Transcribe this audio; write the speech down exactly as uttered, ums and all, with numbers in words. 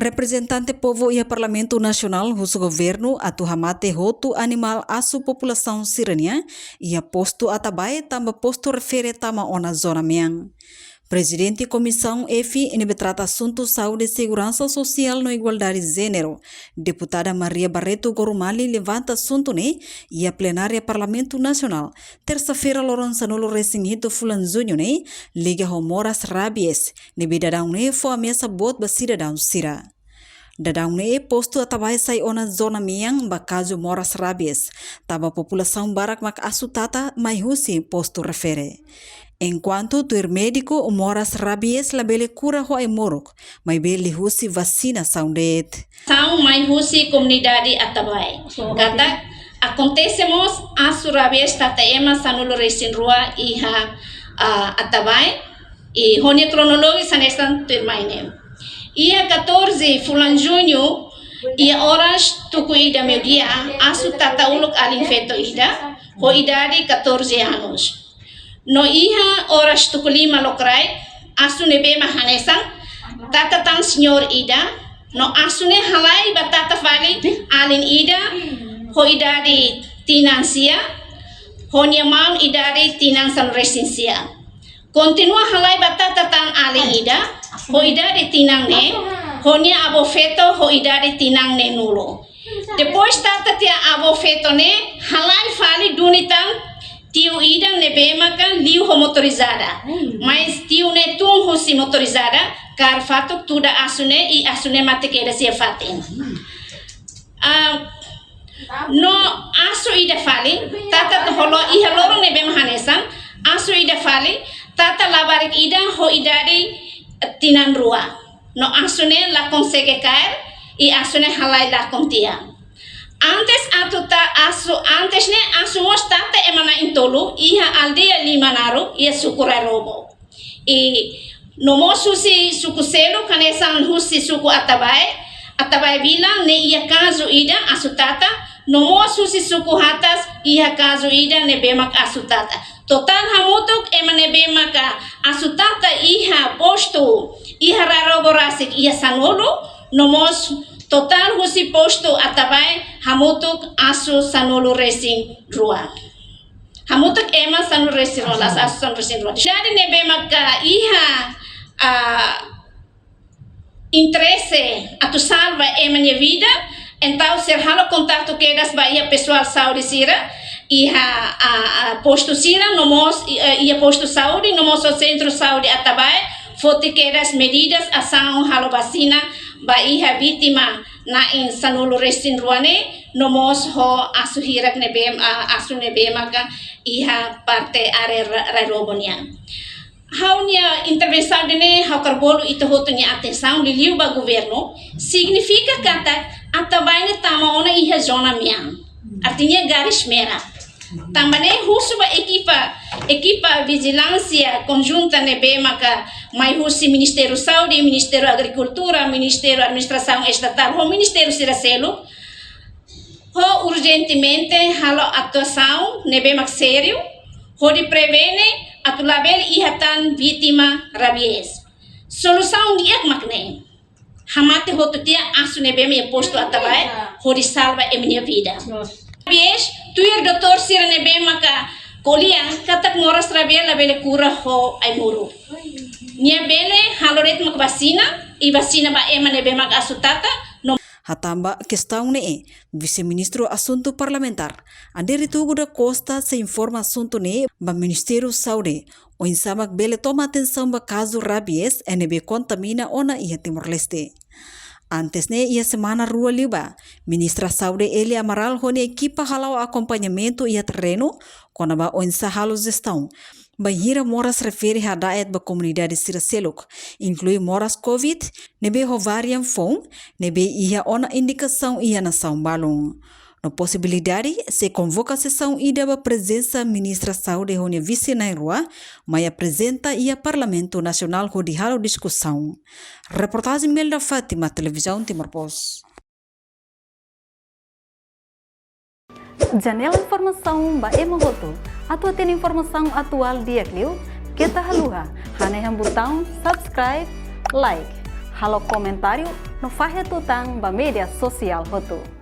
Reprezentante povu iha Parlamentu Nasionál husu governu atu hamate hotu animál asu populasaun sira-nian iha postu Atabae tanba postu refere tama ona zona mean. Prezidente Komisaun F ne'ebé trata asuntu saúde, seguransa sosiál no igualdade jéneru, Deputada Maria Barreto Gorumali levanta asuntu ne'e iha plenária Parlamentu Nasionál, tersa-feira loron sanulu-resin-hitu fulan Juñu ne'e, liga ho moras rabies ne'ebé daudaun ne'e fó ameasa boot ba sidadaun sira. Daudaun ne'e postu Atabae sai ona zona mean ba kazu moras rabies, tanba populasaun barak mak asu tata mai husi postu refere. Enkuantu tuir médiku, moras rabies labele kura ho ai-moruk, maibé liuhusi vasinasaun de'it. Saun mai husi komunidade Atabae katak akontese mós asu rabies tata ema sanulu-resin-rua iha, ah, Atabae, i ho nia kronolojia hanesan tuirmai ne'e. Iha katorze fulan Juñu, iha oras tuku ida meiudia, asu tata uluk alin feto ida ho idade katorze anos. No iha oras tuku lima lokraik, asu ne'ebé mak hanesan tata tan señór ida, no asu ne'e halai ba tata fali alin ida ho idade tinan sia, ho nia maun idade tinan sanulu-resin-sia. Kontinua halai ba tata tan alin ida ho idade tinan neen, ho nia avó feto ho idade tinan neenulu. Depois tata tiha avó feto ne'e halai fali duni tan tiu ida ne'ebé maka liu ho motorizada. Mas tiu ne'e tun husi motorizada, kaer fatuk tuda asu ne'e, i asu ne'e mate kedas iha fatin. Ah, no asu ida fali, tata halo iha loron ne'ebé mak hanesan, asu ida fali, tata labarik ida ho idade tinan rua. No asu ne'e la konsege kaer, i asu ne'e halai lakon tiha. Antes atu ta asu, antes ne'e asu mós tata ema na'in-tolu iha aldeia Limanaru, iha suku Rairobo. I no mós husi suku seluk hanesan husi suku Atabae, Atabae Vila ne'e iha kazu ida asu tata, no mós husi suku Hatas iha kazu ida ne'ebé mak asu tata. Totál hamutuk ema ne'ebé maka asu tata iha postu, iha Rairobo rasik iha sanulu, no mós totál husi postu Atabae hamutuk asu sanulu-resin-rua. Hamutuk ema sanulu-resin-rua, la'ós asu sanulu-resin-rua. Idade ne'ebé maka iha, ah, interese atu salva ema nia vida, entaun sira halo kontaktu kedas ba iha pesoál saúde sira, iha, ah, ah, postu sira, no mós, i-, eh, iha postu saúde, no mós ho sentru saúde Atabae, foti kedas medidas asaun halo vasina ba iha vítima na'in sanulu-resin-rua ne'e, no mós ho asu hirak ne'ebé, ah, asu ne'ebé maka iha parte área Ra-, Rairobo nian. Ha'u-nia intervensaun ida-ne'e ha'u hakarak bolu ita hotu nia atensaun, liuliu ba governu, signifika katak Atabae ne'e tama ona iha zona mean. Artinya garis merah. Tanba ne'e husu ba ekipa, ekipa vijilánsia konjunta ne'ebé maka mai husi Ministériu Saúde, Ministériu Agrikultura, Ministériu Administrasaun Estatál, ho ministériu sira seluk, ho urjentemente halo atuasaun ne'ebé mak sériu, hodi prevene atu labele iha tan vítima rabies. Solusaun di'ak mak ne'e. Hamate hotu tiha asu ne'ebé mak iha postu Atabae, hodi salva ema nia vida. Rabies, tuir doutór sira ne'ebé maka ko'alia katak moras rabies labele kura ho ai-moruk. Nia bele halo de'it mak vasina, i vasina ba ema ne'ebé mak asu tata, no Hatán ba kestaun ne'e, Vise-Ministru Asuntu Parlamentár, Adérito Rui da Costa sei informa asuntu ne'e ba Ministériu Saúde, oinsá mak bele toma atensaun ba kazu rabies ne'ebé kontamina ona iha Timor-Leste. Antes ne'e, iha semana rua liubá, Ministra Saúde Elia Amaral ho nia ekipa hala'o akompañamentu iha terrenu, kona-ba oinsá halo jestaun bainhira moras refere hada'et ba komunidade sira seluk, inklui moras covid, ne'ebé ho varian foun, ne'ebé iha ona indikasaun iha nasaun balun. No posibilidade, sei konvoka sesaun ida ba prezensa Ministra Saúde ho nia vise na'in-rua, mai aprezenta iha Parlamentu Nasionál hodi halo diskusaun. Reportajen Melda Fátima, Televizaun Timor Post. Janela informasaun ba ema hotu. Atu hatene informasaun atuál di'ak liu, keta haluha hanehan butaun subscribe, like, Halo komentáriu no fahe tutan ba média sosiál hotu.